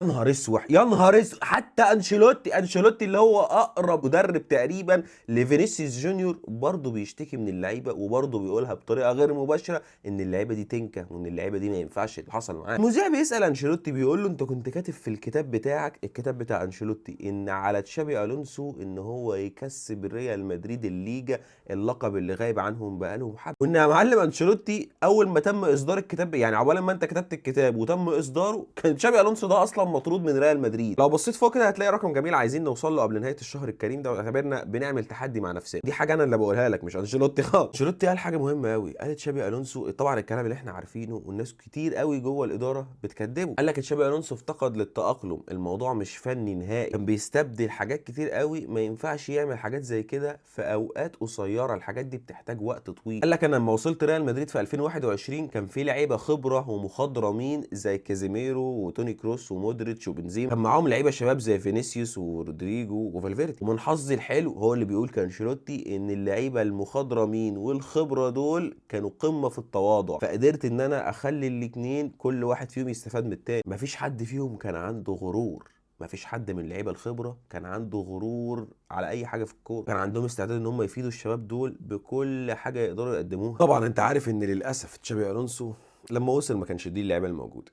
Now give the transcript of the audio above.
يا نهار اسوح، يا نهار اسوح. حتى انشيلوتي، انشيلوتي اللي هو اقرب مدرب تقريبا لفينيسيوس جونيور، برضه بيشتكي من اللعيبه، وبرضه بيقولها بطريقة غير مباشرة ان اللعيبة دي تنكه وان اللعيبة دي ما ينفعش اللي حصل معاها. المذيع بيسال انشيلوتي بيقول له انت كنت كاتب في الكتاب بتاعك، الكتاب بتاع انشيلوتي، ان على تشابي الونسو ان هو يكسب ريال مدريد الليجا، اللقب اللي غايب عنهم بقالهم حبه، وان يا معلم انشيلوتي اول ما تم اصدار الكتاب، يعني عقبال ما انت كتبت الكتاب وتم اصداره، كان تشابي الونسو ده اصلا مطرود من ريال مدريد. لو بصيت فوق كده هتلاقي رقم جميل عايزين نوصل له قبل نهاية الشهر الكريم ده، واعتبرنا بنعمل تحدي مع نفسنا. دي حاجة انا اللي بقولها لك مش انشيلوتي خالص. انشيلوتي قال حاجة مهمة قوي، قال تشابي الونسو، طبعا الكلام اللي احنا عارفينه والناس كتير قوي جوه الادارة بتكذبه، قال لك تشابي الونسو افتقد للتاقلم، الموضوع مش فني نهائي، كان بيستبدل حاجات كتير قوي، ما ينفعش يعمل حاجات زي كده في اوقات قصيرة، الحاجات دي بتحتاج وقت طويل. قال لك انا لما وصلت ريال مدريد في 2021 كان في لعيبة خبره ومخضرمين زي كازيميرو وتوني كروس ومودريتش وبنزيما، كان معاهم لعيبة شباب زي فينيسيوس ورودريجو وفالفيردي. ومن حظي الحلو، هو اللي بيقول كانشيلوتي، ان اللعيبة المخضرمين والخبرة دول كانوا قمة في التواضع، فقدرت ان انا اخلي الاثنين كل واحد فيهم يستفاد من التاني. مفيش حد فيهم كان عنده غرور، مفيش حد من اللعيبة الخبرة كان عنده غرور على اي حاجة في الكورة، كان عندهم استعداد ان هم يفيدوا الشباب دول بكل حاجة يقدروا يقدموها. طبعا انت عارف ان للاسف تشابي الونسو لما وصل ما كانش دي اللعيبة الموجودة.